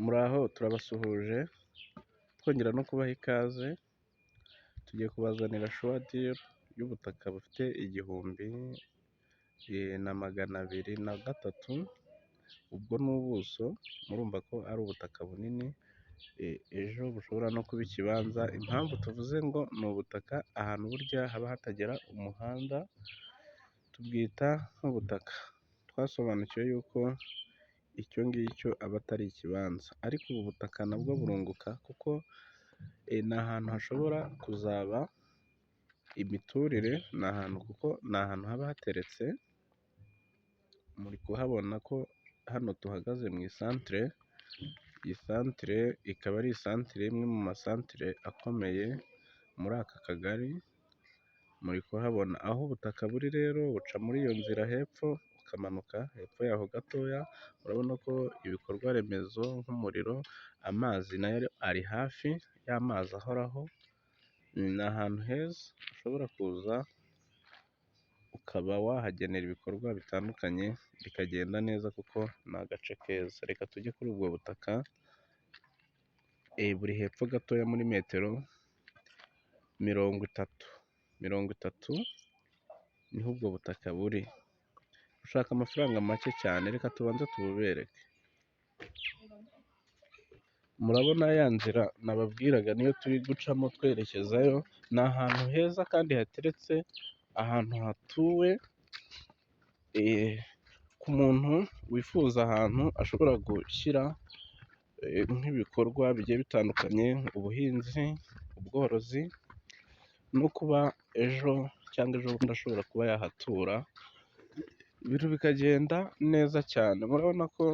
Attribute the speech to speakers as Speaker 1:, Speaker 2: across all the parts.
Speaker 1: Muraho, turabasuhuje twongera no kubaha ikaze. Tugiye kubazanira sure deal y'ubutaka bufite 1203. Ubwo ni ubuso, murumva ko ari ubutaka bunini, ejo bushobora no kuba ikibanza. Impamvu tuvuze ngo ni ubutaka, ahantu burya haba hatagera umuhanda tubwita nk'ubutaka. Twasobanukiwe yuko icyo ngicyo aba atari ikibanza, ariko ubu butaka nabwo burunguka kuko ni ahantu hashobora kuzaba imiturire, ni ahantu kuko ni ahantu haba hateretse. Muri kuhabona ko hano tuhagaze mu isantere. Iyi santere ikaba ari isantere imwe mu masantere akomeye muri aka kagari. Muri kuhabona aho ubutaka buri rero, buca muri iyo nzira hepfo, ukamanuka hepfo yaho gatoya. Urabona ko ibikorwa remezo nk'umuriro, amazi nayo ari hafi y'amazi ahoraho. Ni ahantu heza ushobora kuza ukaba wahagenera ibikorwa bitandukanye bikagenda neza kuko ni agace keza. Reka tujye kuri ubwo butaka buri hepfo gatoya muri metero 30, 30 niho ubwo butaka buri. Ushaka amafaranga make cyane, reka tubanze tububereke. Murabona ya nzira nababwiraga niyo turi gucamo twerekezayo. Ni ahantu heza kandi hateretse, ahantu hatuwe ku muntu wifuza ahantu ashobora gushyira nk'ibikorwa bigiye bitandukanye: ubuhinzi, ubworozi no kuba ejo cyangwa ejobundi ashobora kuba yahatura, ibintu bikagenda neza cyane. Murabona ko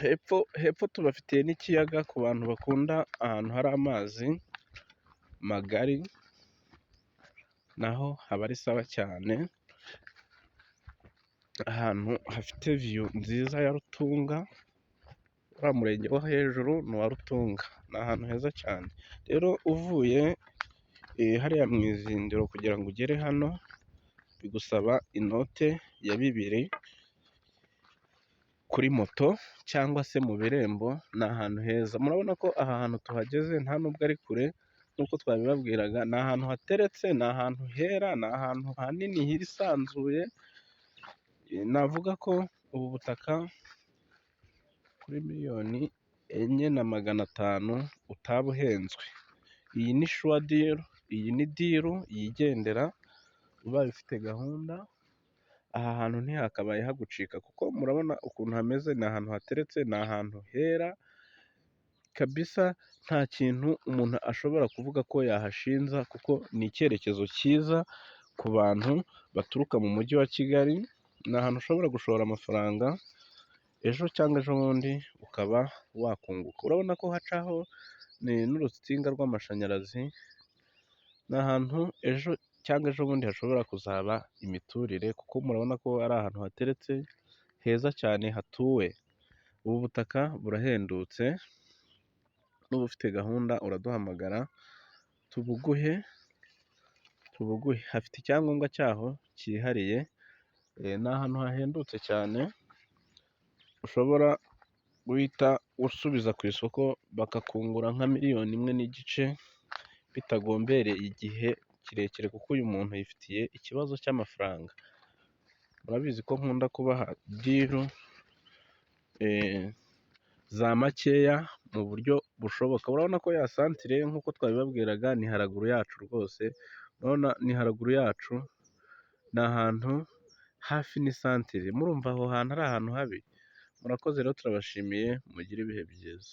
Speaker 1: hepfo hepfo tubafitiye n'ikiyaga ku bantu bakunda ahantu hari amazi magari, naho haba ari sawa cyane, ahantu hafite view nziza ya Rutunga. Uriya murenge wo hejuru ni uwa Rutunga, ni ahantu heza cyane. Rero uvuye hariya mu Izindiro kugira ngo ugere hano bigusaba inote ya 20 kuri moto cyangwa se mu birembo. Ni ahantu heza, murabona ko aha hantu tuhageze nta nubwo ari kure nk'uko twabibabwiraga. Ni ahantu hateretse, ni ahantu hera, ni ahantu hanini hisanzuye. Navuga ko ubu butaka kuri 4,500,000 utaba uhenzwe. Iyi ni sure deal, iyi ni deal yigendera. Ubaye ufite gahunda, aha hantu ntihakabaye hagucika kuko murabona ukuntu hameze. Ni ahantu hateretse, ni ahantu hera kabisa, nta kintu umuntu ashobora kuvuga ko yahashinza kuko ni icyerekezo cyiza ku bantu baturuka mu mujyi wa Kigali. Ni ahantu ushobora gushora amafaranga, ejo cyangwa ejobundi ukaba wakunguka. Urabona ko hacaho n'urutsinga rw'amashanyarazi. Ni ahantu ejo cyangwa ejobundi hashobora kuzaba imiturire kuko murabona ko ari ahantu hateretse heza cyane hatuwe. Ubu butaka burahendutse, nuba ufite gahunda uraduhamagara tubuguhe, tubuguhe. Hafite icyangombwa cyaho cyihariye, ni ahantu hahendutse cyane ushobora guhita usubiza ku isoko bakakungura nka 1,5 miliyoni bitagombereye igihe kirekire, kuko uyu muntu yifitiye ikibazo cy'amafaranga. Murabizi ko nkunda kubaha deal za makeya mu buryo bushoboka. Urabona ko ya santire nk'uko twabibabwiraga ni haraguru yacu rwose, urabona ni haraguru yacu, ni ahantu hafi n'isantere. Murumva aho hantu ari ahantu habi? Murakoze rero, turabashimiye, mugire ibihe byiza.